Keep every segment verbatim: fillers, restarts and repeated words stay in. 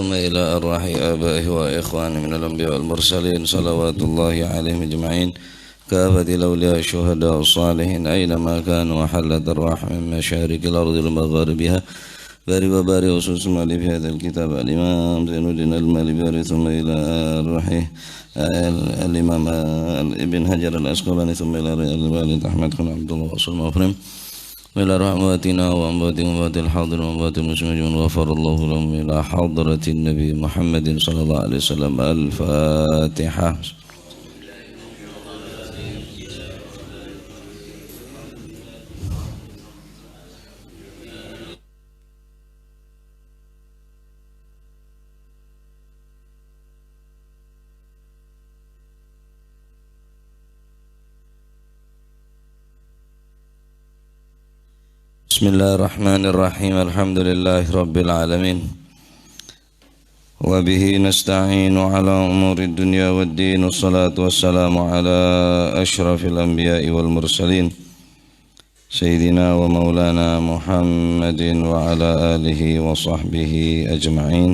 ثم إلى أرواح آبائه وإخوانه من الأنبياء والمرسلين، صلوات الله عليهم أجمعين، كافة الأولياء الشهداء الصالحين، أينما كانوا، وحلت أرواحهم من مشارق الأرض لمغاربها. بارك وبارك وخصوص مؤلف هذا الكتاب الإمام زين الدين المالباري، ثم إلى أرواح ال-، الإمام ابن حجر العسقلاني، ثم إلى أرواح الوالد أحمد بن عبد الله وأصول مفرم. إلى رحمتنا وأموات أموات الحاضر وأموات المسلمين، غفر الله لهم، إلى حضرة النبي محمد صلى الله عليه وسلم. الفاتحة. بسم الله الرحمن الرحيم. الحمد لله رب العالمين. وبه نستعين على أمور الدنيا والدين. والصلاة والسلام على أشرف الأنبياء والمرسلين. سيدنا ومولانا محمد وعلى آله وصحبه أجمعين.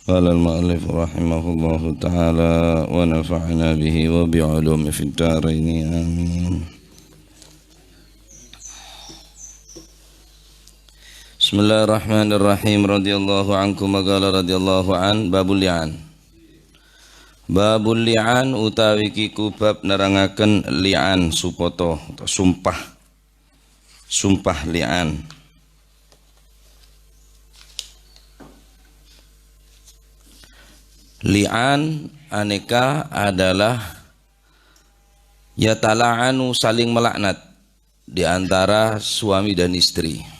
قال المؤلف رحمه الله تعالى ونفعنا به وبعلومه في الدارين. آمين. بسم الله الرحمن الرحيم. رضي الله عنكم وقال رضي الله عنه. باب اللعان. Babul li'an utawi kiku bab nerangaken li'an, supoto, atau sumpah. Sumpah li'an. Li'an aneka adalah yatala'anu, saling melaknat di antara suami dan istri.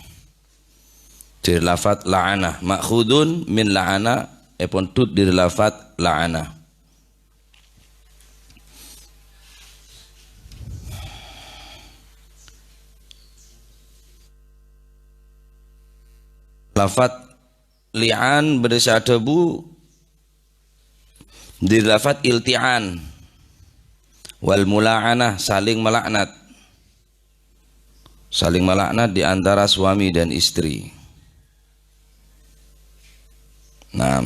Dari lafat la'ana, ma'khudun min la'ana, èpon tut dari lafat la'ana. Lafat li'an bâdâ sè adhâbu dari lafat ilti'an wal mula'anah, saling melaknat. Saling melaknat di antara suami dan istri. Nah,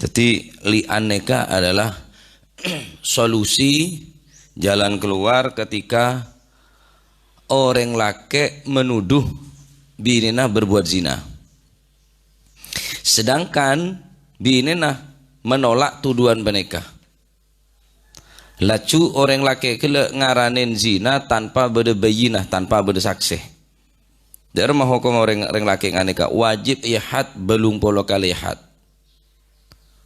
jadi li'an neka adalah solusi, jalan keluar ketika orèng lakè' menuduh binèna berbuat zina. Sedangkan binèna menolak tuduhan panèka. Laju orèng lakè' ghellâ' ngaranè zina tanpa bâdâ bayyinah, tanpa bâdâ saksè. Dâ'remma hokomma orèng, orèng lakè' nganèka, wajib èhad bâllung polo kalè had.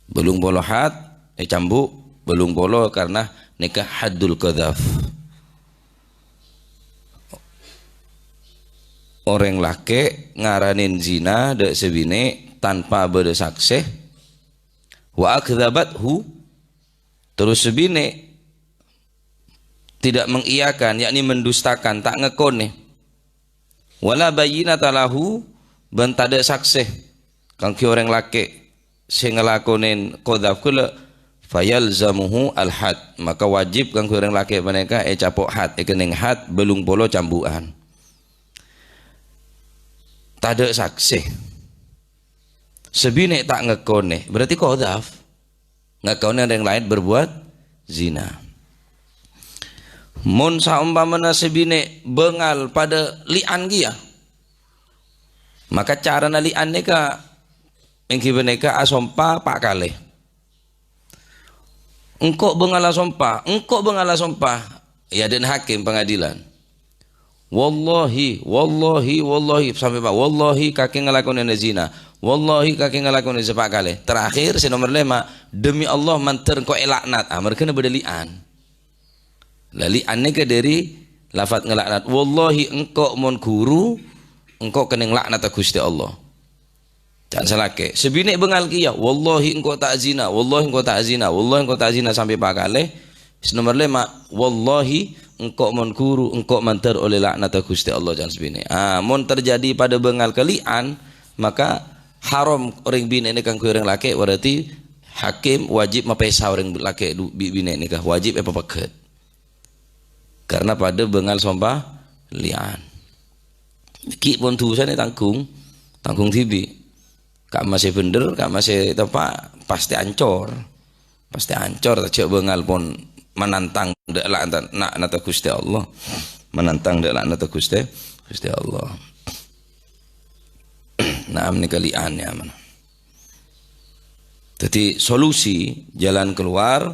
Bâllung polo had, ècambuk bâllung polo karena nèka haddul qadzaf. Orèng lakè' ngaranè zina dâ' sè binè' tanpa bâdâ saksè, wa akdzabathu, terros sè binè' tidak mengiyakan, yakni mendustakan, ta' ngakkonè. Wala bayyinata lahu, bân tadâ' saksè kaangghuy orèng lakè' sè ngalakonè qadzaf ghellâ', fayalzamuhu al-had, maka wajib kaangghuy orèng lakè' panèka ècapo' had, èkennèng had bâllung polo cambu'an. Tadâ' saksè. Sè binè' ta' ngakkonè, berarti qadzaf. Ngakkonè orèng laèn berbuat zina. Mon saompamana sè binè' bângal padâ li'an kèya, maka carana li'an nèka èngghi panèka asompa pa' kalè. Engko' bângal asompa, engko' bângal asompa, ya, dâ' hakim pengadilan. Wallahi, wallahi, wallahi, sampè' pa', wallahi kakè ngalakonè zina. Wallahi kakè ngalakonè zina pa' kalè. Terakhir, sè nomer lèma', demi Allah, mandhâr engko' èlaknat. Ah, marghâna bâdâ li'an. La, li'an nèka dâri lafat ngelaknat. Wallahi, engko' mon ghuru, engko' kennèng laknata Ghustè Allah. Can sè lakè'. Sè binè' bângal kèya, "Wallahi engko' ta' zina, wallahi engko' ta' zina, wallahi engko' ta' zina," sampè' pa' kalè. Sè nomer lèma', "Wallahi engko' mon ghuru, engko' mandhâr ollè laknata Ghustè Allah," can sè binè'. Ah, mon terjadi padâ bângal ka li'an, maka haram orèng binè' nèka kaangghuy orèng lakè', berarti hakim wajib mapèsa orèng lakè' du-, bi' binè' nèka, wajib èpapeghât. Karena padâ bângal sompa li'an. Ghi' pon dusana tanggung, tanggung dhibi'. Ka'ma sè bhendher, ka'ma sè teppa', pastè ancor. Pastè ancor, jhâ' bângal pon manantang dâ' laknat, laknata Ghustè Allah. Manantang dâ' laknata Ghustè, Ghustè Allah. Nah, menèka li'an, ya, man. Dhâddhi, solusi, jalan keluar,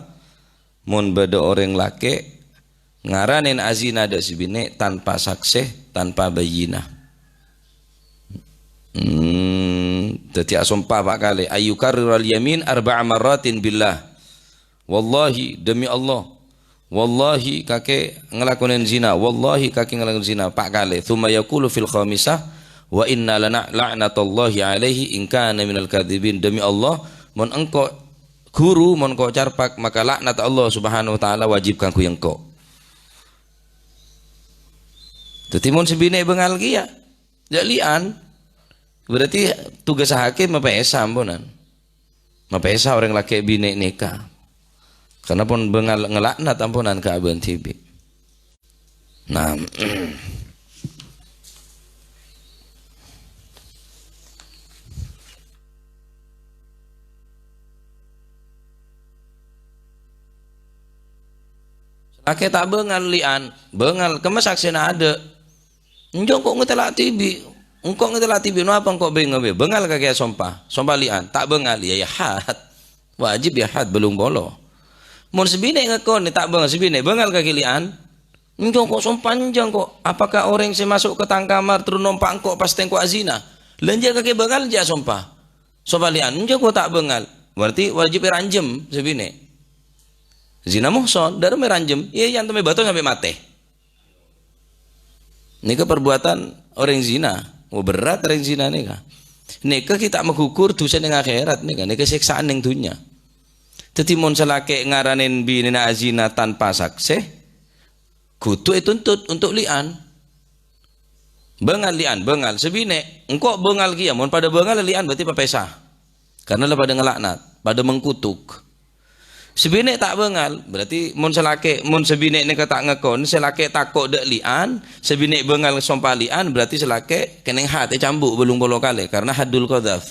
mon bâdâ orèng lakè' ngaranèn azina dâ' sè binè' tanpa saksè, tanpa bayyinah. Hmm, dhâddhi asompa pa' kalè. Ayyukarriral yamin arba'a marratin billah. Wallahi, demi Allah. Wallahi, kakè ngalakonè zina. Wallahi, kakè ngalakonè zina. Pa' kalè. Tsumma yaqulu fil khamisah, "Wa inna lana la'natallahi alaihi in kana minal kadzibin." Demi Allah, mon engko' ghuru, mon engko' carpak, maka laknat Allah Subhanahu wa Ta'ala wajib kaangghuy engko'. Dhâddhi, mon sè binè' bângal kèya, jhâ' li'an. Berarti tugas hakèm mapèsa amponan. Mapèsa orèng lakè' binè' nèka. Karna pon bângal ngalaknat amponan ka abâ'na dhibi'. Nah, lakè' ta' bângal li'an, bângal, kemma saksèna adâ'. Enjâ' engko' ngatèla' dhibi'. Engko' ngatèla' dhibi', no apa engko' bengong bi'? Bângal kakè asompa. Sompa li'an. Ta' bângal, ya, ya had. Wajib ya had, bâllung polo. Mon sè binè' ngakonè ta' bângal, sè binè' bângal kakè li'an. Enjâ' engko' sompa enjâ' engko'. Apakah orèng sè maso' ka tang kamar terus nompa' engko' pastè engko' azina? La enjâ' kakè bângal enjâ' asompa. Sompa li'an, enjâ' engko' ta' bângal. Berarti wajib èranjhem sè binè'. Zina muhsan, dârâmma èranjhem, iyâ, èyantem è bâto sampè' matè. Nèka perbuatan orèng zina. Oh, berat orèng zina nèka. Nèka ghi' ta' maghuggur dhusa neng akhèrat nèka. Nèka sèksaan neng dhunnya. Dhâddhi, mon sè lakè' ngaranèn binèna azina tanpa saksè, kodhu ètuntut untuk li'an. Bângal li'an, bângal. Sè binè', engko' bângal kèya. Mon padâ bângal li'an berarti papèsa. Karna la padâ ngalaknat, padâ mengkutuk. Sè binè' ta' bângal, berarti mon sè lakè', mon sè binè' nèka ta' ngakon, sè lakè' tako' dâ' li'an, sè binè' bângal sompa li'an, berarti sè lakè' kennèng had ècambuk bâllung polo kalè, karna haddul qadzaf.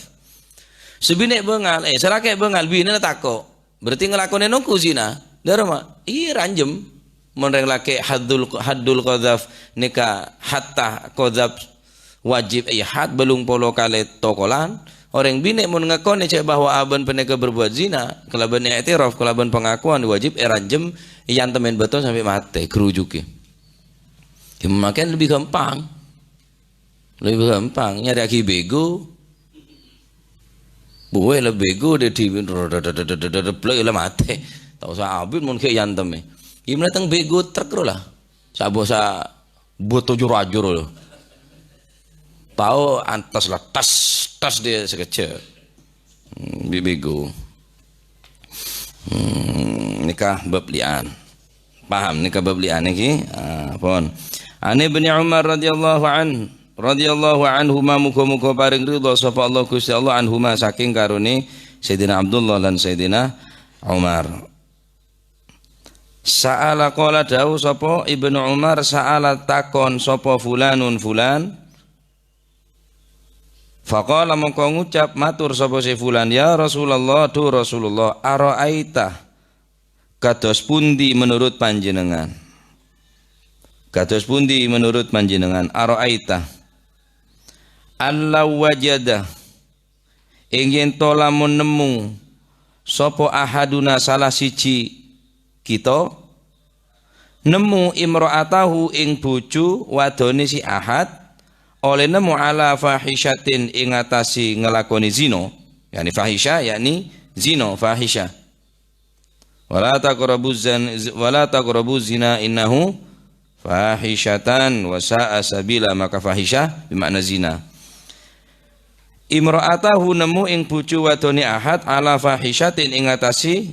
Sè binè' bângal, eh, sè lakè' bângal, binèna tako', berarti ngalakonè nonggu zina. Dârâmma? Iyâ, ranjhem. Mon rèng lakè' haddul, haddul qadzaf nèka hatta qadzaf wajib èhad bâllung polo kalè tokolan. Orèng binè' mon ngakonè jhâ' bahwa abâ'na panèka berbuat zina, kalabân i'tiraf, kalabân pangakuan, wajib èranjhem, èyantemè bâto sampè' matè, ghrujughi. Ya, mangkèn lebih gampang. Lebih gampang, nyarè'aghi bego. Buwe la bego dâddhi plek la matè. Ta' osa abit mon ghi' èyantemè. Gimana teng bego trek ro la. Sabo sa buto jur-ajur lo. Tao antas la tas, tas dia sakejjhâ'. Hmm, bi-, bego. Hmm, nèka bab li'an. Paham nèka bab li'an nèka? Ah, pon. An Ibni Umar radhiyallahu an-, radhiyallahu anhuma, muga-muga paring ridha sapa Allah Gusti Allah, anhuma, saking karone Sayyidina Abdullah lan Sayyidina Umar. Sa'ala, qala, dawuh sapa Ibnu Umar, sa'ala, takon sapa fulanun fulan. Faqala, mongko ngucap, matur sapa si fulan, "Ya Rasulullah, dhu Rasulullah, ara'aita, kados pundi menurut panjenengan? Kados pundi menurut panjenengan? Ara'aita, allau wajada, ing yen to lamun nemmo sapa ahaduna salah siji kita, nemmo imra'atahu ing bojo wadone si Ahad, oleh nemmo ala fahisyatin ing atase nglakone zina." Yani fahisya, yakni zina, fahisya. "Wala taqrabu zan-, wala taqrabu zina innahu fahisyatan wa sa'a sabila," maka fahisyah bermakna zina. "Imra'atahu nemmo ing bojo wadone Ahad ala fahisyatin ing atase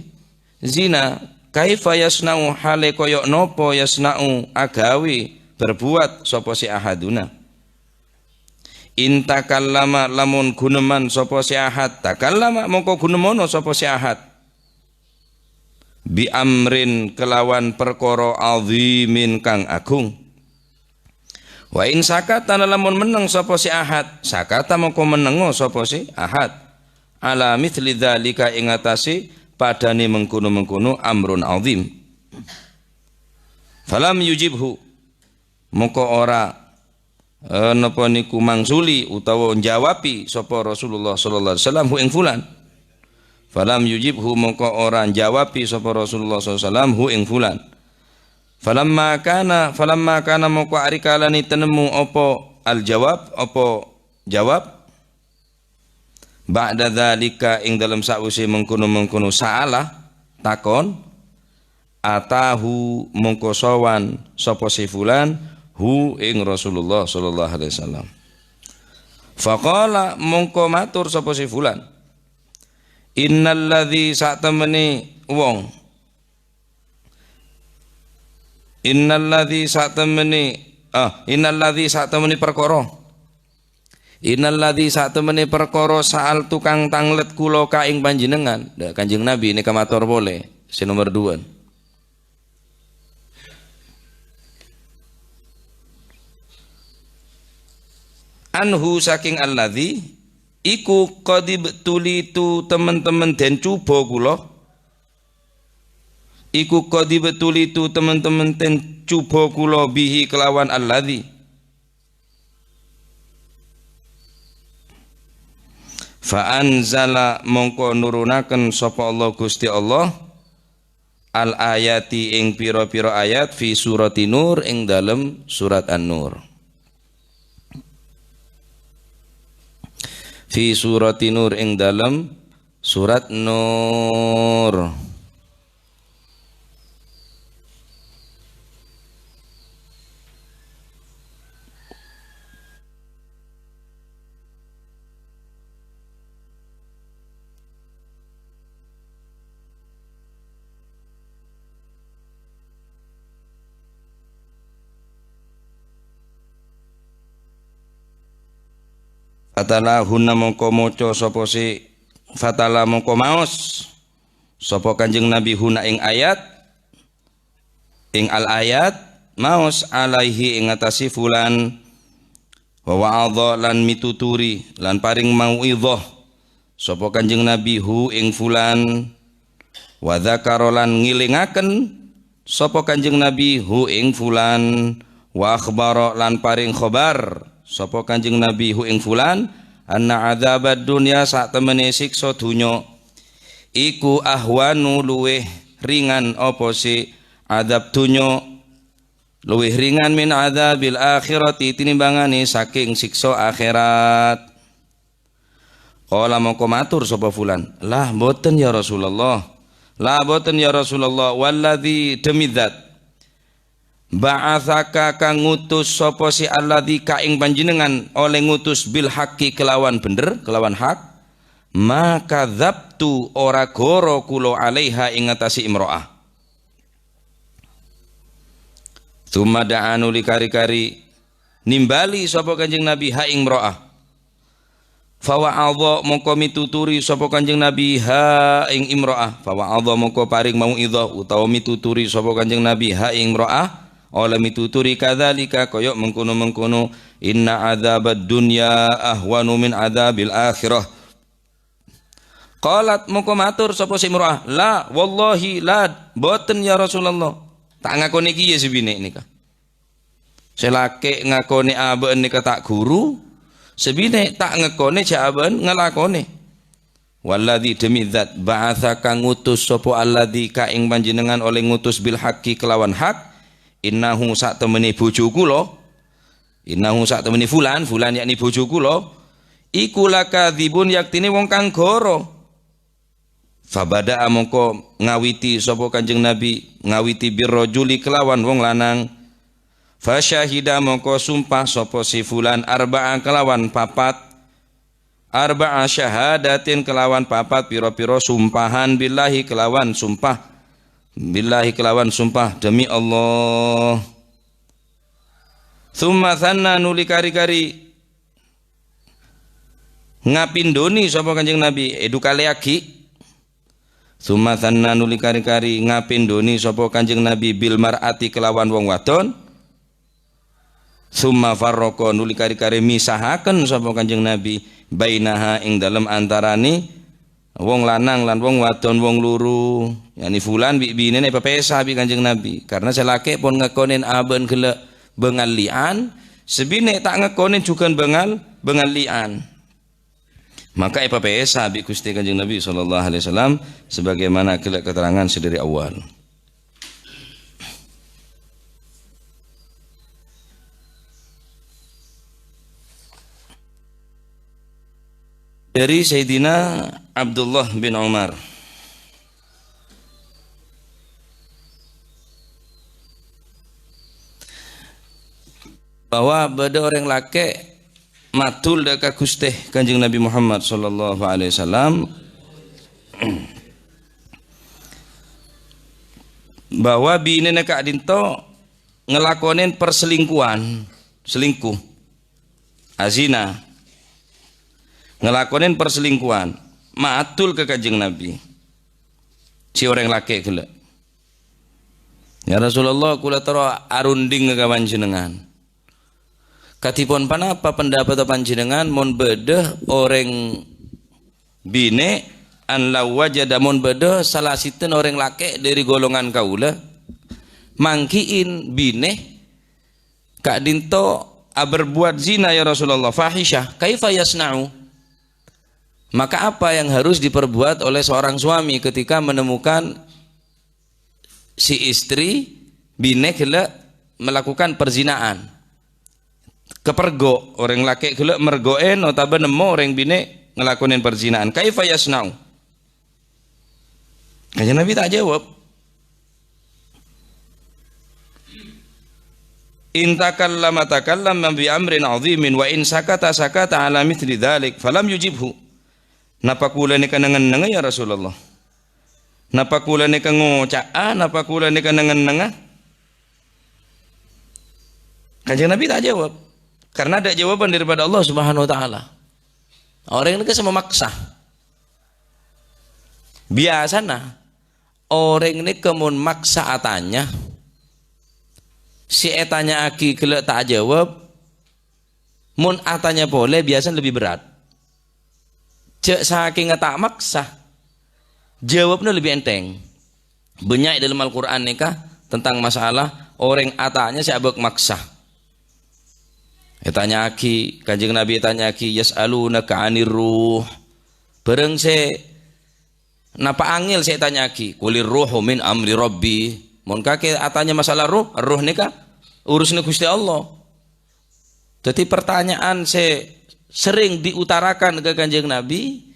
zina, kaifa yasna'u, hale koyo nopo yasna'u, agawe, berbuat sapa si Ahaduna. In takallama, lamun guneman sapa si Ahad, takallama, mongko gunemono sapa si Ahad. Bi amrin, kelawan perkara, azimin, kang agung. Wa in sakata, lamun meneng sapa si Ahad, sakata, mongko menengo sapa si Ahad. ala mithli dzalika ing atase padane mengkono-mengkono amrun azim. Falam yujibhu, mongko ora, eh, napa niku mangsuli utawa njawabi sapa Rasulullah sallallahu alaihi wasallam hu ing fulan. Falam yujibhu, mongko ora njawabi sapa Rasulullah sallallahu alaihi wasallam hu ing fulan. Falamma kana, falamma kana, mongko arikalane tenemu apa al-jawab, apa jawab. Ba'da dzalika, ing dalem sa'use mengkono-mengkono sa'ala, takon, atahu, mongko sowan sapa si fulan, hu ing Rasulullah sallallahu alaihi wasallam. Faqala, mongko matur sapa si fulan, "Innalladzi, satemene wong, innalladzi, satemene, ah, innalladzi, satemene perkara." Innalladzi, satemene perkara, sa'altu kang tanglet kula ka ing panjenengan. Dha, Kanjeng Nabi neka mator pole, se nomer duwân. Anhu, saking alladzi, iku qadibtulitu, temen-temen den cuba kula. Iku qadibtulitu, temen-temen den cuba kula bihi kelawan alladzi. Fa anzala, mongko nurunaken sapa Allah Gusti Allah, al ayati, ing pira-pira ayat, fi surati Nur, ing dalem surat An-Nur. Fi surati Nur, ing dalem surat Nur. Fatala, huna mongko maca sapa si, fatala, mongko maos sapa Kanjeng Nabi huna ing ayat, ing al-ayat, maos alaihi ing atase fulan, wa wa'adha, lan mituturi, lan paring mau'idhah sapa Kanjeng Nabi hu ing fulan, wa dzakara, lan ngelingaken sapa Kanjeng Nabi hu ing fulan, wa akhbara, lan paring khobar sapa Kanjeng Nabi hu ing fulan, anna adzabad dunya, satemene siksa dunya, iku ahwanu, luwih ringan apa si adzab dunya, luwih ringan min adzabil akhirati, tinimbangane saking siksa akhirat. Qala, mongko matur sapa fulan, "La, mboten ya Rasulullah. La, mboten ya Rasulullah. Walladzi, demi zat, ba'atsaka, kang ngutus sapa si alladzi, ka ing panjenengan, oleh ngutus bil haqqi, kelawan bener, kelawan hak, ma kadzabtu, ora goro kula alaiha, ing atase imro'ah." Tsumma da'a, nuli kari-kari nimbali sapa Kanjeng Nabi ha ing imro'ah. Fa wa'adha, mongko mituturi sapa Kanjeng Nabi ha ing imro'ah. Fa wa'adha, mongko paring mau'idhah utawa mituturi sapa Kanjeng Nabi ha ing imro'ah. Oleh mituturi kadzalika, kaya mengkono-mengkono. Inna adzabad dunya ahwanu min adzabil akhirah. Qalat, mongko matur sapa si imro'ah, "La, wallahi, la, mboten ya Rasulullah." Ta' ngakone kèya se bine' nèka. Se lake' ngakone aba'an nèka ta' guru, se bine' ta' ngakone ja' aba'an ngalakone. "Walladzi, demi zat, ba'atsaka, ngutus sapa alladzi, ka ing panjenengan oleh ngutus bil haqqi, kelawan hak, innahu, satemene bojo kula, innahu, satemene fulan, fulan yakni bojo kula, iku lakadzibun, yaktine wong kang goro." Fabada'a, mongko ngawiti sapa Kanjeng Nabi, ngawiti birrajuli, kelawan wong lanang. Fasyahida, mongko sumpah sapa si fulan arba'a, kelawan papat. Arba'a syahadatin, kelawan papat pira-pira sumpahan, billahi, kelawan sumpah, billahi, kelawan sumpah demi Allah. Tsumma tsanna, nuli kari-kari ngapindhoni sapa Kanjeng Nabi, edukaleyagi. Tsumma tsanna, nuli kari-kari ngapindhoni sapa Kanjeng Nabi bil mar'ati, kelawan wong wadon. Tsumma farraqa, nuli kari-kari misahaken sapa Kanjeng Nabi, bainaha, ing dalem antarane Wong lanang lan wong wadon wong luru, yani fulan bi' binèna èpapèsa bi' Kanjeng Nabi. Karena sè lakè' pon ngakonèn abâ'na ghellâ' bângal li'an, sè binè' ta' ngakonèn jhughân bângal, bângal li'an. Maka èpapèsa bi' Ghustè Kanjeng Nabi sallallahu alaihi wasallam, sebagaimana ghellâ' keterangan sè dâri awal. Dâri Sayyidina Abdullah bin Umar, bahwa bâdâ orèng lakè' matul dâ' ka Ghustè Kanjeng Nabi Muhammad sallallahu alaihi wasallam, bahwa binèna ka'dinto ngalakonè perselingkuhan, selingkuh, azina, ngalakonè perselingkuhan, matul ka Kanjeng Nabi. Sè orèng lakè' ghellâ', "Ya Rasulullah, kaulâ terro arundhing ka panjhennengngan. Kadhipon ponapa pendapatta panjhennengngan mon bâdâ orèng binè', an law wajada, mon bâdâ sala sèttong orèng lakè' dâri golongan kaulâ, manggi'in binè' ka'dinto aberbuat zina, ya Rasulullah, fahisyah, kaifa yasna'u?" Maka apa yang harus diperbuat oleh seorang suami ketika menemukan si istri, binè' ghellâ' melakukan perzinaan? Kapergo', orèng lakè' ghellâ' mergo'èn otabâ nemmo orèng binè' ngalakonè perzinaan. Kaifa yasna'u? Kanjeng Nabi ta' jawab. "In takallama takallama bi amrin azimin wa in sakata sakata ala mithli dzalik falam yujibhu." "Napa kaulâ nèka neng-ennengnga, ya Rasulullah? Napa kaulâ nèka ngoca'a? Napa kaulâ nèka neng-ennengnga?" Kanjeng Nabi ta' jawab. Karena ada jawaban daripada Allah Subhanahu wa Ta'ala. Orèng nèka sè mamaksa. Biyasana, orèng nèka mon maksa atanya, sè ètanya'aghi ghellâ' ta' ajawab, mon atanya polè biyasana lebbi berrâ'. Jhâ' sakèngnga ta' maksa, jawabna lebbi ènthèng. Bânnya' è dâlem Al-Qur'an nèka tentang masalah orèng atanya sè abâk maksa. Ètanya'aghi, Kanjeng Nabi ètanya'aghi, "Yas'alunaka 'anir ruh." Bârâng sè napa angèl sè ètanya'aghi, "Qulir ruhu min amri Rabbi." Mon kakè atanya masalah ruh, ruh nèka urusanna Ghustè Allah. Dhâddhi, pertanyaan sè sering diutarakan ka Kanjeng Nabi,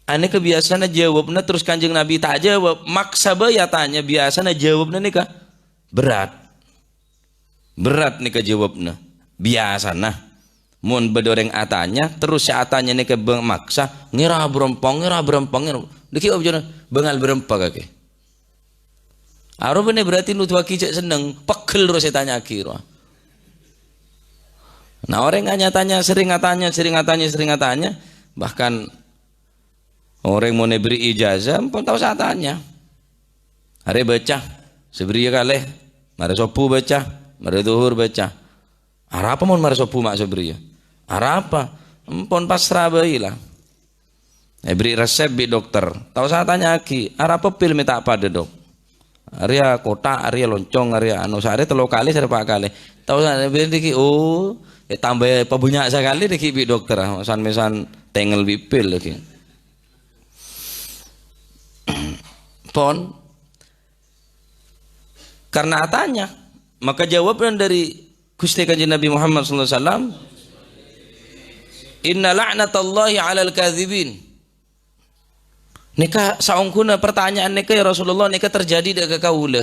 anèka biyasana jawabna terros Kanjeng Nabi ta' jawab, maksa bhâi atanya, biyasana jawabna nèka berrâ'. Berrâ' nèka jawabna. Biyasana, mon bâdâ orèng atanya, terros sè atanya nèka bâ-, maksa, "Ngèra bârâmpa, ngèra bârâmpa, ngèra." Dhâggi' apa jârèya? "Bângal bârâmpa kakè." Aropa nè berarti nuduwaghi jhâ' senneng, pegghel terros ètanya'aghi rowa. Nah, orèng nya-tanya, sering atanya, sering atanya, sering atanya, bahkan orèng mon èberri' ijazah, ampon tao sè atanya. Arè bâca, sabbhâriyâ kalè, marè sobbhu bâca, marè dhuhur bâca. Arapa mon marè sobbhu ma' sabbhâriyâ? Arapa? Ampon pasra bhâi la. Èberri' resep bi' dokter. Tao sè atanya'aghi, "Arapa pil mè' ta' padâ, Dok?" "Arèya kotak, arèya loncong, arèya anu, saarè tello kalè, saarè pa' kalè." Tao sè bhâi dhâggi', oh, ètambâi pabânnya' sakalè dhâggi' bi' dokter, ah, san-mèsan tengngel bi' pil dhâggi'. Pon. Karena atanya, maka jawaban dari Ghustè Kanjeng Nabi Muhammad sallallahu alaihi wasallam, "Inna la'natallahi 'alal kadzibin." Nèka saongghuna pertanyaan nèka, ya Rasulullah, nèka terjadi dâ' ka kaulâ.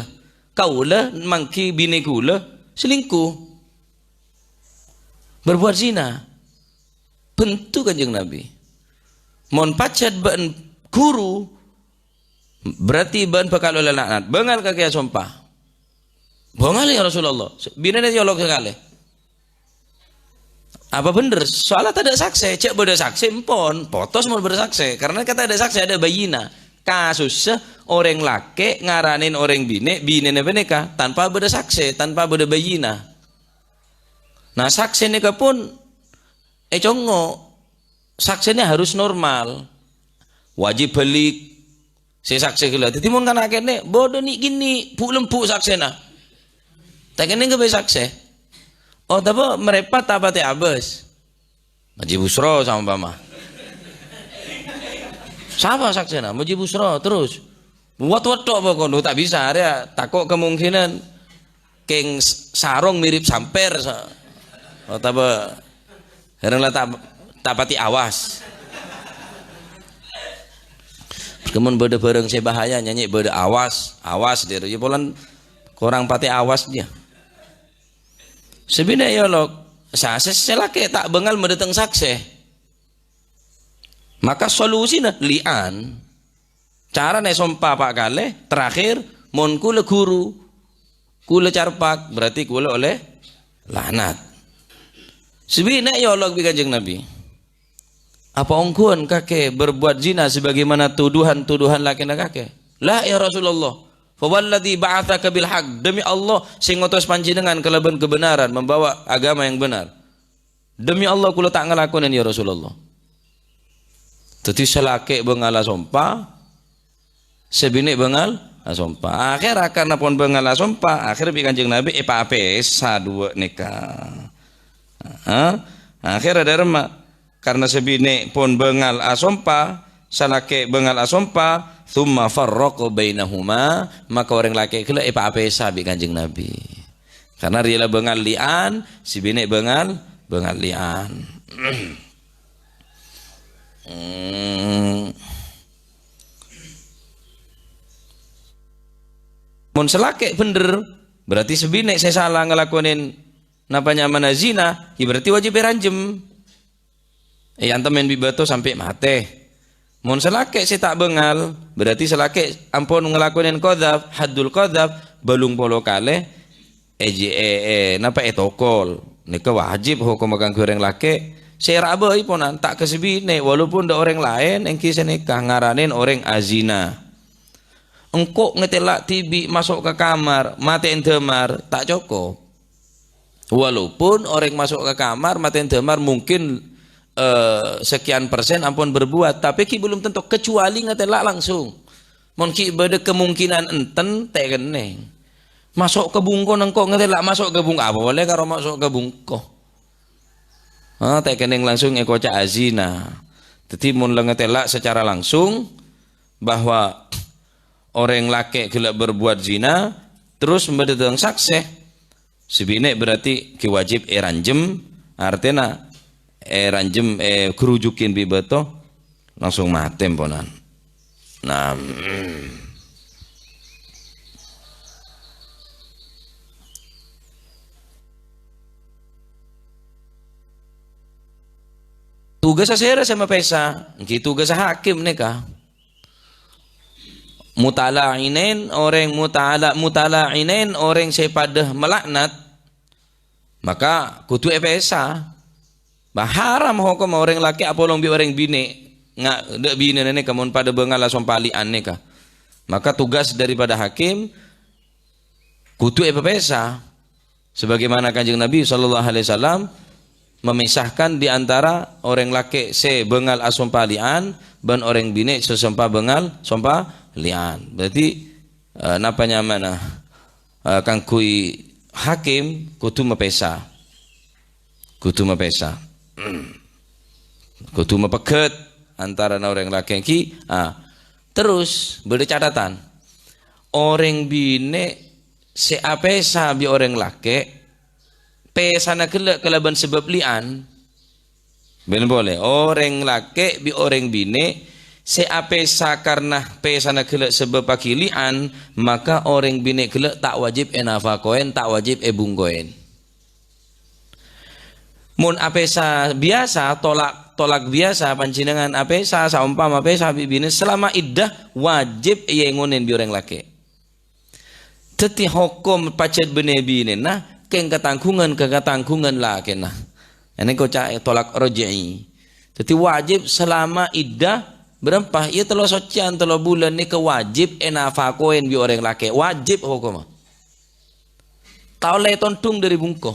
Kaulâ mangghi binè kaulâ selingkuh. Berbuat zina. Bhânto Kanjeng Nabi. Mon pajhât bâ'na ghuru, berarti bâ'na bhâkal ollè laknat. Bângal kakè asompa. Bângal, ya Rasulullah. Binèna nyolok sakalè. Apa bhender? Soalnya tadâ' saksè. Jhâ' bâdâ saksè, empon. Potos mon bâdâ saksè. Karena kan tadâ' saksè, adâ' bayyinah. Kasussa orèng lakè' ngaranèn orèng binè', binèna panèka, tanpa bâdâ saksè, tanpa bâdâ bayyinah. Nah, saksè nèka pon ècongngo'. Saksèna harus normal. Wajib balik. Sè saksè ghellâ'. Dhâddhi mon kana' kènè', bâdâ nè'-kènè', bu'-lembu' saksèna. Ta' kènè' ghâbây saksè. Oh, tapè marèpat ta' patè abâs. Maji Busro saompama. Sapa saksèna? Maji Busro terus. Wot-wot tok pokokno ta' bisa, arèya tako' kemungkinan kèng s-, sarong mirip samper sa-, otabâ ghâreng la ta', ta' pati awas. Kemon bâdâ bhârâng sè bahaya, nyanyè bâdâ awas, awas, dhârâ. Ya, polana korang pati awas dia. Sè binè' èolok, sa-, sè, sè lakè' ta' bângal madâteng saksè. Maka solusina li'an. Carana èsompa pa' kalè, terakhir, mon kulâ ghuru, kulâ carpak, berarti kulâ ollè laknat. Sè binè' èolok bi' Kanjeng Nabi. Apa ongghuwân kakè berbuat zina sebagaimana tuduhan-tuduhan lakèna kakè? La, ya Rasulullah. Fa walladzi ba'atsaka bil haq, demi Allah sè ngotos panjhennengngan kalabân kebenaran, membawa agama yang benar. Demi Allah, kulâ ta' ngalakonè, ya Rasulullah. Dhâddhi sè lakè' bângal asompa, sè binè' bângal asompa. Akhèr karna pon bângal asompa, akhèr bi' Kanjeng Nabi èpaapèsa duwâ' nèka. Ha? Akhèr adhâremma, karna sè binè' pon bângal asompa, sè lakè' bângal asompa, tsumma farraqa bainahuma, maka orèng lakè' ghellâ' èpaapèsa bi' Kanjeng Nabi. Karna rèya la bângal li'an, sè binè' bângal, bângal li'an. Hmm. Mon sè lakè' bhendher, berarti sè binè' sè sala ngalakonè napa nyamana zina, ya berarti wajib èranjem. Èantemmen bi' bâto sampè' matè. Mon sè lakè' sè ta' bângal, berarti sè lakè' ampon ngalakonè qadzaf, haddul qadzaf, bâllung polo kalè, èji-, è-, è-, napa ètokol. Nèka wajib hokomma kaangghuy orèng lakè'. Sè ra'a bhâi ponan, ta' ka sè binè', walaupun dâ' orèng laèn, èngghi sè nèka ngaranè orèng azina. Engko' ngatèla' dhibi' maso' ka kamar, matè'è dâmar, ta' cokop. Walaupun orèng maso' ka kamar, matè'è dâmar mungkin, eh, sekian persen ampon berbuat, tapè ghi' belum tentu, kecuali ngatèla' langsung. Mon ghi' bâdâ kemungkinan enten, ta' kennèng. Maso' ka bungkona engko' ngatèla' maso' ka bungko, apa polè karo maso' ka bungko? Ah, ta' kennèng langsung èkoca' azina. Dhâddhi mon la ngatèla' secara langsung, bahwa orèng lakè' ghellâ' berbuat zina, terros madâteng saksè, sè binè' berarti ghi' wajib èranjem, artèna èranjem, ègrujukin bi' bâto, langsung matè ponan. Nah, mm. Tugassa sèra sè mapèsa, èngghi tugassa hakim nèka. Mutala'inain, orèng mutala-, mutala'inain, orèng sè padâ malaknat, maka kodhu èpèsa. Bah, haram hokomma orèng lakè' apolong bi' orèng binè', nga-, dâ' binèna nèka mon padâ bângal asompa li'an nèka. Maka tugas daripada hakim kodhu èpapèsa. Sebagaimana Kanjeng Nabi sallallahu alaihi wasallam memisahkan di antara orèng lakè' sè bângal asompa li'an bân orèng binè' sè sompa bângal, sompa li'an. Berarti, eh, napa nyamana? Eh, kaangghuy hakim kodhu mapèsa. Kodhu mapèsa. Kodhu mapegghet antarana orèng lakè' ghi. Ah, terros bâdâ catatan. Orèng binè' sè apèsa bi' orèng lakè', pèsana ghellâ' kalabân sabâb li'an. Bân polè, orèng lakè' bi' orèng binè' sè apèsa karna pèsana ghellâ' sabâbbhâghi li'an, maka orèng binè' ghellâ' ta' wajib ènafakoèn, ta' wajib èbungkoèn. Mon apèsa biyasa, tolak, tolak biyasa, panjhennengngan apèsa, saompama pèsa bi' binè, salama iddah wajib èyèngonèn bi' orèng lakè'. Dhâddhi hokom pajhât bânnè binèna kèng katangghungan ka katangghungan lakèna. Ènè koca' tolak raj'i. Dhâddhi wajib salama iddah bârâmpa? Iyâ tello soccèyan, tello bulân nèka wajib ènafakoèn bi' orèng lakè'. Wajib hokomma. Ta' ollè tondhung dâri bungko.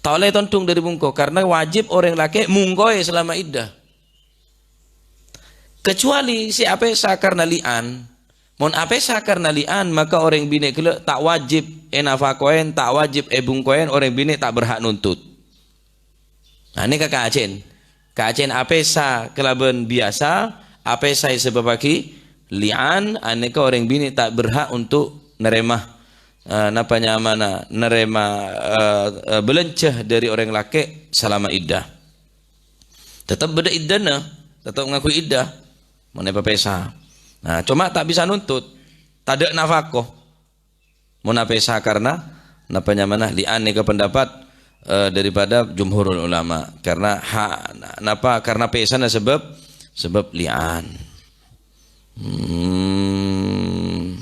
Ta' ollè tondhung dâri bungko, karna wajib orèng lakè' mungkoè salama iddah. Kecuali sè apèsa karna li'an. Mon apèsa karna li'an, maka orèng binè' ghellâ' ta' wajib ènafakoèn, ta' wajib èbungkoèn, orèng binè' ta' berhak nuntut. Nah, nèka kacèn. Kacèn apèsa kalabân biyasa, apèsa èsabâbbhâghi li'an, anèka orèng binè' ta' berhak untuk narèma, eh, napa nyamana, narèma, eh, eh, bâlânjhâ dâri orèng lakè' salama iddah. Tetep bâdâ iddahna, tetep ngangghuy iddah. Mon èpapèsa. Nah, coma ta' bisa nuntut. Tadâ' nafako. Mon apèsa karna, napa nyamana, li'an nèka pendapat, eh, daripada jumhurul ulama. Karna ha-, napa, karna pèsana sabâb, sabâb li'an. Hmm.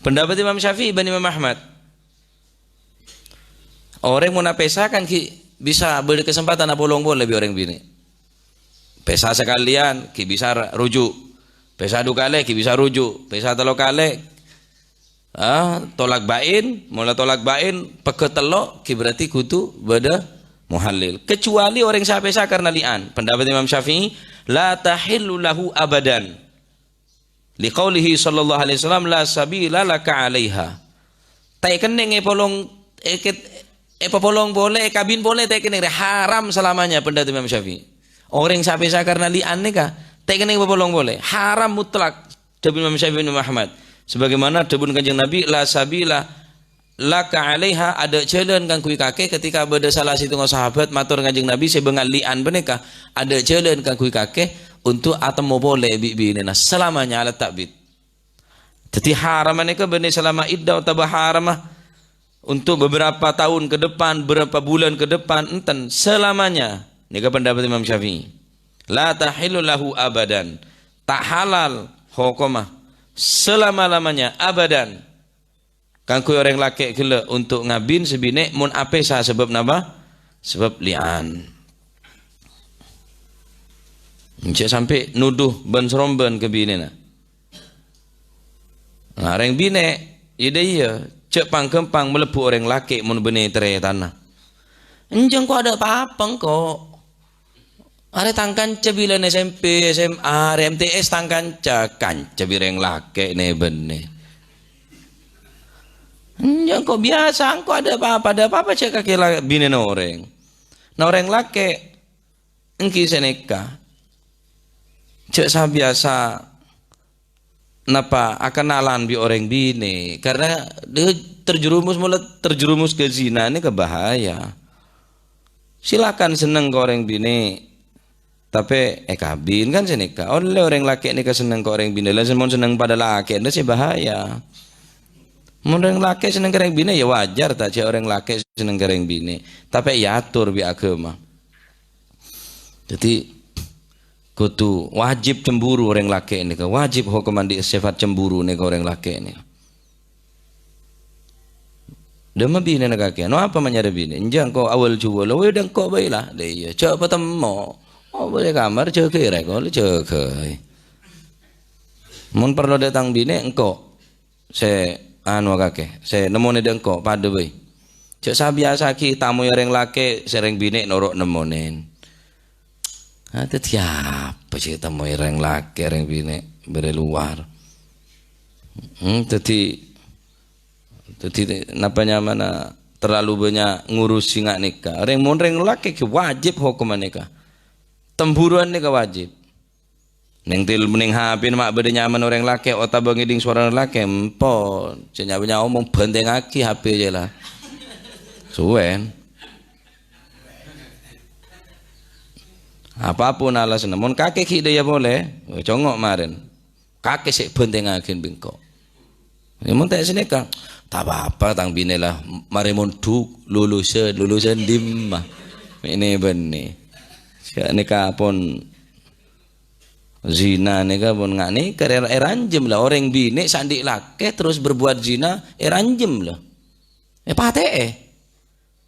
Pendapat Imam Syafi'i bân Imam Ahmad. Orèng mon apèsa kan ghi' bisa bâdâ kasempadhân apolong polè bi' orèng binè'. Pèsa sakalèyan ghi' bisa ra-, ruju'. Pèsa du kalè ghi' bisa ruju'. Pèsa tello kalè, ah, tolak ba'in. Mon la tolak ba'in, pegghât tello', ghi' berarti kodhu bâdâ muhallil. Kecuali orèng sè apèsa karna li'an. Pendapat Imam Syafi'i, "La tahillu lahu abadan." Liqaulihi sallallahu alaihi wasallam, "La sabila laka 'alaiha." Ta' èkennèng èpolong, èket-, èpapolong polè, èkabin polè, ta' èkennèng, haram selamanya, pendapat Imam Syafi'i. Orèng sè apèsa karna li'an nèka, ta' èkennèng èpapolong polè. Haram mutlak, dhâbuna Imam Syafi'i bin Ahmad. Sebagaimana dhâbuna Kanjeng Nabi, "La sabila laka 'alaiha," adâ' jhâlân kaangghuy kakè ketika bâdâ sala sèttonga sahabat mator Kanjeng Nabi sè bângal li'an panèka, adâ' jhâlân kaangghuy kakè untuk atemmo polè bi' binèna selamanya 'ala ta'bid. Dhâddhi haram nèka bânnè salama iddah otabâ haram untuk beberapa tahun ke depan, beberapa bulan ke depan, enten, selamanya. Nèka pendapat Imam Syafi'i. La tahillu lahu abadan. Ta' halal hokomma selama-lamanya, abadan. Kaangghuy orèng lakè' ghellâ' untuk ngabin sè binè' mon apèsa sabâb napa? Sabâb li'an. Jhâ' sampè' nodhu bân-srombân ka binèna. Nah, orèng binè', iyâ dâ' iyâ, jhâ' pang-ghâmpang malebbhu orèng lakè' mon bânnè tarètanna. Enjâ' engko' adâ' pa-apa engko'. Arè tang kanca bilân S M P, S M A, arè M T S tang kanca, kanca bi' rèng lakè' nè bânnè. Enjâ' engko' biyasa, engko' adâ' pa-apa, adâ' pa-apa jhâ' kakè la-, binèna orèng. Nah, orèng lakè' èngghi sanèka. Jhâ' sabiyasa napa akenalan bi' orèng binè', karena dia terjerumus, mula terjerumus ke zina nèka bahaya. Silakan senneng ka orèng binè', tapè èkabin kan sanèka. Ollè orèng lakè' nèka senneng ka orèng binè', la mon senneng padâ lakè'na sè bahaya. Mon orèng lakè' senneng ka orèng binè', ya wajar ta' jhâ' orèng lakè' senneng ka orèng binè', tapè èator bi' aghâma. Dhâddhi, kodhu wajib cemburu orèng lakè' nèka, wajib hokomma andi' sèfat cemburu nèka orèng lakè' nèka. Dâmma binèna kakè, "No apa manyarè binè'? Enjâ' engko' awal juwâl, wè dâ' engko' bhâi la." Lha iyâ, jhâ' patemmo. Oh, bâli kamar jâgâi rè, kol jâgâi. Mon parlo dâ' tang binè', engko' sè anu kakè, sè nemmonè dâ' engko' padâ bhâi. Jhâ' sabiyasaghi tamoy orèng lakè', sè rèng binè' noro' nemmonè. Ah, dhâddhi apa sè tamoy rèng lakè', rèng binè' bârâ' lowar? Hmm, dhâddhi, dhâddhi napa nyamana terlalu bânnya' ngurusi nga' nèka. Rèng, mon rèng lakè' ghi wajib hokomma nèka. Temburuwân nèka wajib. Neng tel-, neng H P ma' bâdâ nyamana orèng lakè', otabâ ngèdhing sowarana orèng lakè', empon. Sè nyawa-nyawa omong bhântèngaghi H P jâ la. Suwèn. Apapun alasanna, mon kakè ghi' dâ' iyâ polè, congo' marèn. Kakè sè bhântèngaghi bi' engko'. Ya, mon ta' sanèka, "Ta' apa-apa, tang binè la marè mondhuk, lulusan, lulusan dimma?" Mè' nè bânnè. Sanèka pon zina nèka pon nga' nèka èr-, èranjhem la. Orèng binè' sè andi' lakè terros berbuat zina, èranjhem la. Èpatè'è.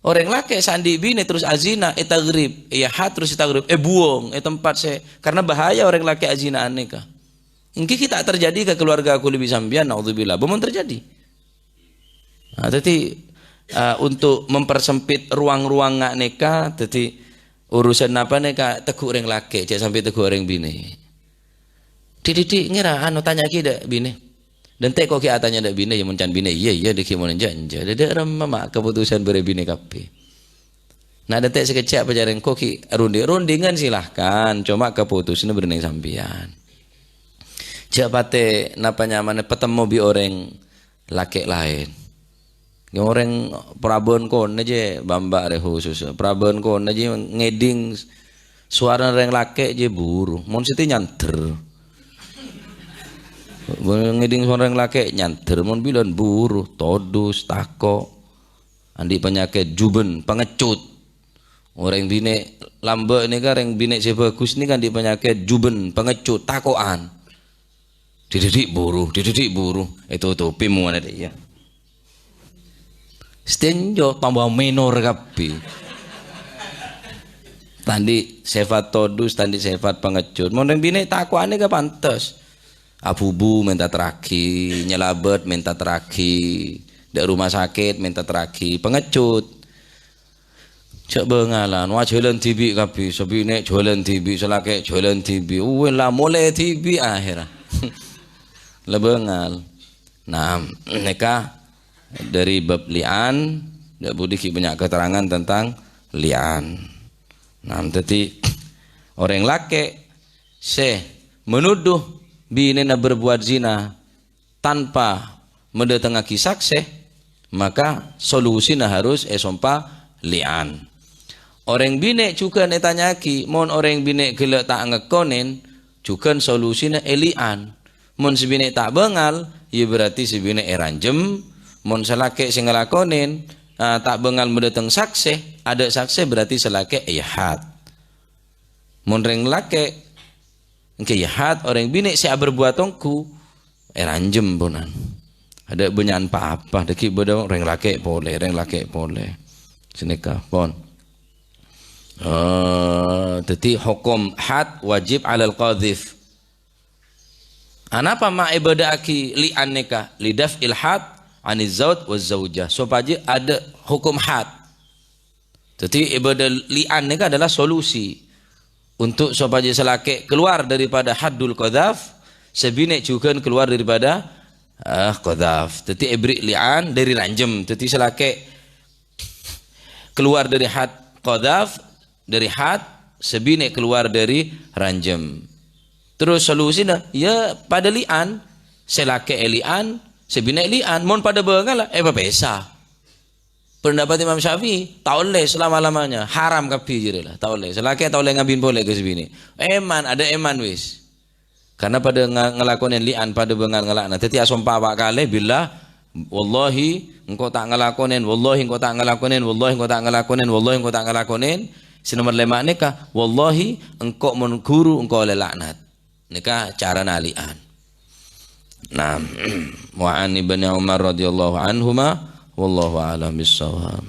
Orèng lakè' sè andi' binè terros azina, ètaghrib, èyahat terros ètaghrib, èbuwâng è tempat sè, karena bahaya orèng lakè' azina'an nèka. Ènggi ghi' ta' terjadi ka keluarga kaulâ bi' sampèyan, naudzubillah. Bân mon terjadi. Nah, dhâddhi, eh, untuk mempersempit ruang-ruang nga' nèka, dhâddhi urusan apa nèka tegghu' orèng lakè', jhâ' sampè' tegghu' orèng binè. Dhi', dhi', dhi', ngèra, anu, tanya'aghi dâ' binè. Dântè' ko' ghi' atanya dâ' binè, ya, mon can binè, iyâ, iyâ, dhi' ghi' mon enjâ', enjâ'. Dâ', dâ' remma, ma', keputusan bârâ' binè kabbhi. Na, dântè' sakejjhâ' apa carèng ko' ghi' runding-, rundingan silahkan, coma keputusanna bârâ' neng sampèyan. Jhâ' patè, napa nyamana, patemmo bi' orèng lakè' laèn. Orèng Prabân konè jiyâ, bâ'-bâ' rè khusus. Prabân konè jiyâ ngèdhing sowarana rèng lakè' jiyâ buru. Mon sèttè nyandher. Ngèdhing sowarana rèng lakè' nyandher, mon bilân buru, todus, tako'. Andi' panyakèt jubân, pangecut. Orèng binè' lambâ' nèka, rèng binè' sè bhâghus nèka andi' panyakèt jubân, pangecut, tako'an. Dhi', dhi', dhi', buru, dhi', dhi', dhi', buru. Ètotopè mowana dâ' iyâ. Stenjo tambah menor kabbhi. Ta' andi' sèfat todus, ta' andi' sèfat pangecut. Mon rèng binè' tako'an nèka pantes. Abubu mènta terraghi, nyalabât mènta terraghi, dâ' rumah sakit mènta terraghi, pangecut. Jhâ' bângalan, wah, jhâlân dhibi' kabbhi, sè binè' jhâlân dhibi', sè lakè' jhâlân dhibi'. Uwè, la molè dhibi' ahèrra. La bângal. Nah, nèka dâri bab li'an, dâ' budi ghi' bânnya' keterangan tentang li'an. Nah, dhâddhi, orèng lakè' sè menuduh binèna berbuat zina, tanpa mendatangaghi saksè, maka solusina harus èsompa li'an. Orèng binè' jhughân ètanya'aghi, mon orèng binè' ghellâ' ta' ngakonèn, jhughân solusina èli'an. Mon sè binè' ta' bângal, ya berarti sè binè' èranjhem. Mon sè lakè' sè ngalakonèn, ah, ta' bângal madâteng saksè, adâ' saksè, berarti sè lakè' èyahat. Mon rèng lakè' ènggi èyahat, orèng binè' sè aberbuat ongghu, èranjhem ponan. Adâ' bânnya'an pa-apa, dâgghi' bâdâ rèng lakè' polè, rèng lakè' polè. Sanèka, pon. Eh, dhâddhi hokom had wajib alal qadzif. Anapa ma' èbâdâ'aghi li'an nèka? Lidaf'il had aniz zauj waz zaujah. Sopajâ adâ' hokom had. Dhâddhi, ibadah li'an nèka adalah solusi untuk sopajâ sè lakè' keluar daripada haddul qadzaf, sè binè' jhughân keluar daripada, ah, qadzaf. Dhâddhi, èberri' li'an dâri ranjhem. Dhâddhi, sè lakè' keluar dâri had qadzaf, dâri had, sè binè' keluar dâri ranjhem. Terros solusina, ya padâ li'an, sè lakè' èli'an, sè binè' èli'an, mon padâ bângalla, èpapèsa. Pendapat Imam Syafi'i, ta' ollè selama-lamanya. Haram kabbhi jârèya la, ta' ollè. Sè lakè' ta' ollè ngabin polè ka sè binè'. Èman, adâ' èman wis. Karena padâ nga-, ngalakonèn li'an, padâ bângal ngala'na. Dhâddhi asompa pa' kalè, billah, wallahi, engko' ta' ngalakonèn, wallahi, engko' ta' ngalakonèn, wallahi, engko' ta' ngalakonèn, wallahi, engko' ta' ngalakonèn. Sè nomer lèma' nèka, wallahi, engko' mon ghuru, engko' ollè laknat. Nèka carana li'an. Nah, wa an Ibni Umar radhiyallahu anhuma, wallahu a'lam bissawab.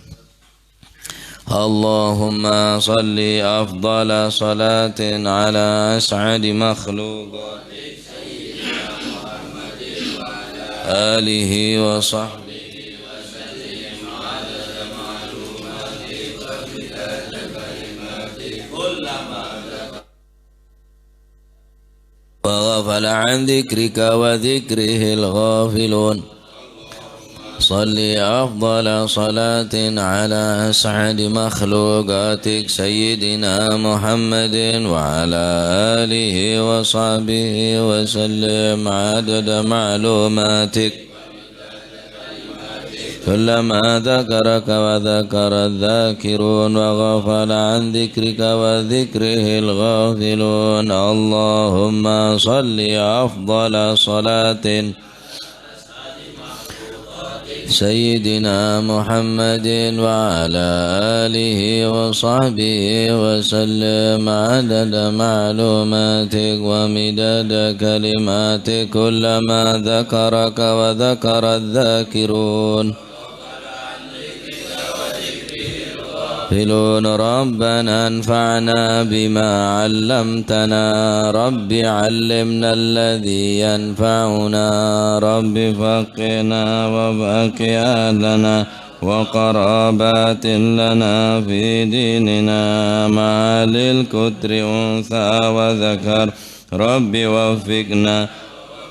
اللهم صل أفضل صلاة على أسعد مخلوقاتك سيدنا محمد وعلى آله وصحبه وسلم عدد معلوماتك ومداد كلماتك كلما ذكرك وغفل عن ذكرك وذكره الغافلون. صل أفضل صلاة على أسعد مخلوقاتك سيدنا محمد وعلى آله وصحبه وسلم عدد معلوماتك. كلما ذكرك وذكر الذاكرون وغفل عن ذكرك وذكره الغافلون. اللهم صل أفضل صلاة سيدنا محمد وعلى آله وصحبه وسلم عدد معلوماتك ومداد كلماتك كلما ذكرك وذكر الذاكرون. غافلون. ربنا انفعنا بما علمتنا. رب علمنا الذي ينفعنا. رب فقهنا وفقه أهلنا وقرابات لنا في ديننا مع أهل القطر أنثى وذكر. رب وفقنا،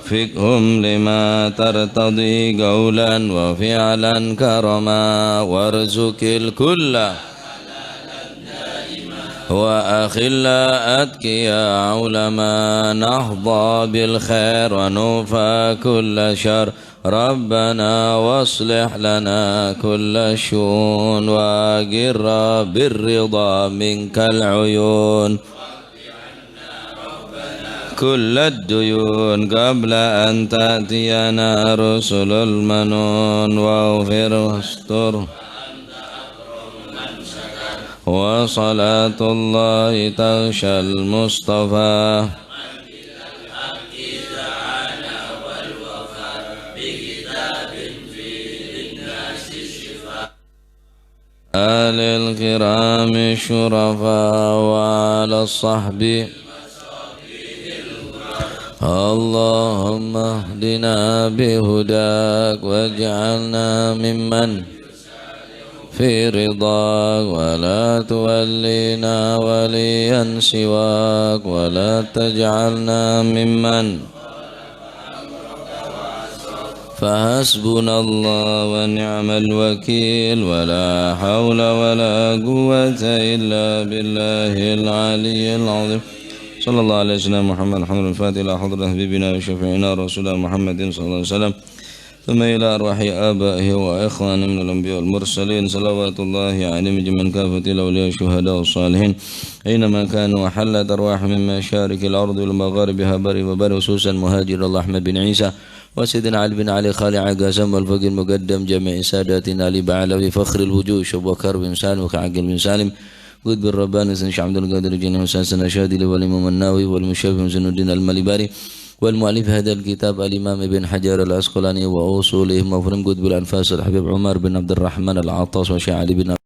وفقهم لما ترتضي قولا وفعلا كرما، وارزق الكل وأخلاء أتقياء علماء، نحظى بالخير ونوفى كل شر. ربنا واصلح لنا كل الشؤون، وأقر بالرضا منك العيون. كل الديون قبل أن تأتينا رسل المنون، واغفر واستر. وصلاة الله تغشى المصطفى. آل الكرام الشرفاء وعلى الصحب. اللهم اهدنا بهداك واجعلنا ممن في رضاك، ولا تولينا وليا سواك، ولا تجعلنا ممن فحسبنا الله ونعم الوكيل، ولا حول ولا قوة إلا بالله العلي العظيم. صلى الله على سيدنا محمد، الحمد لله، الفاتح إلى حضرة حبيبنا وشفيعنا رسول الله محمد صلى الله عليه وسلم، ثم إلى أرواح آبائه وإخوانه من الأنبياء والمرسلين، صلوات الله عليهم أجمعين، كافة الأولياء والشهداء والصالحين، أينما كانوا، وحلت أرواحهم من مشارق الأرض والمغاربها، بري وبري، خصوصا مهاجر الله أحمد بن عيسى، وسيدنا علي بن علي خالع قاسم والفقيه المقدم جميع ساداتنا علي بعلوي فخر الوجوه شبوكر بن سالم وكعقل بن سالم قطب الرباني سن شيخ عبد القادر الجيلاني وسن سن الشاذلي والإمام النووي والمشافعي سن الدين المليباري والمؤلف هذا الكتاب الإمام ابن حجر العسقلاني وأصولهم وفرم قطب الأنفاس الحبيب عمر بن عبد الرحمن العطاس وشيخ علي بن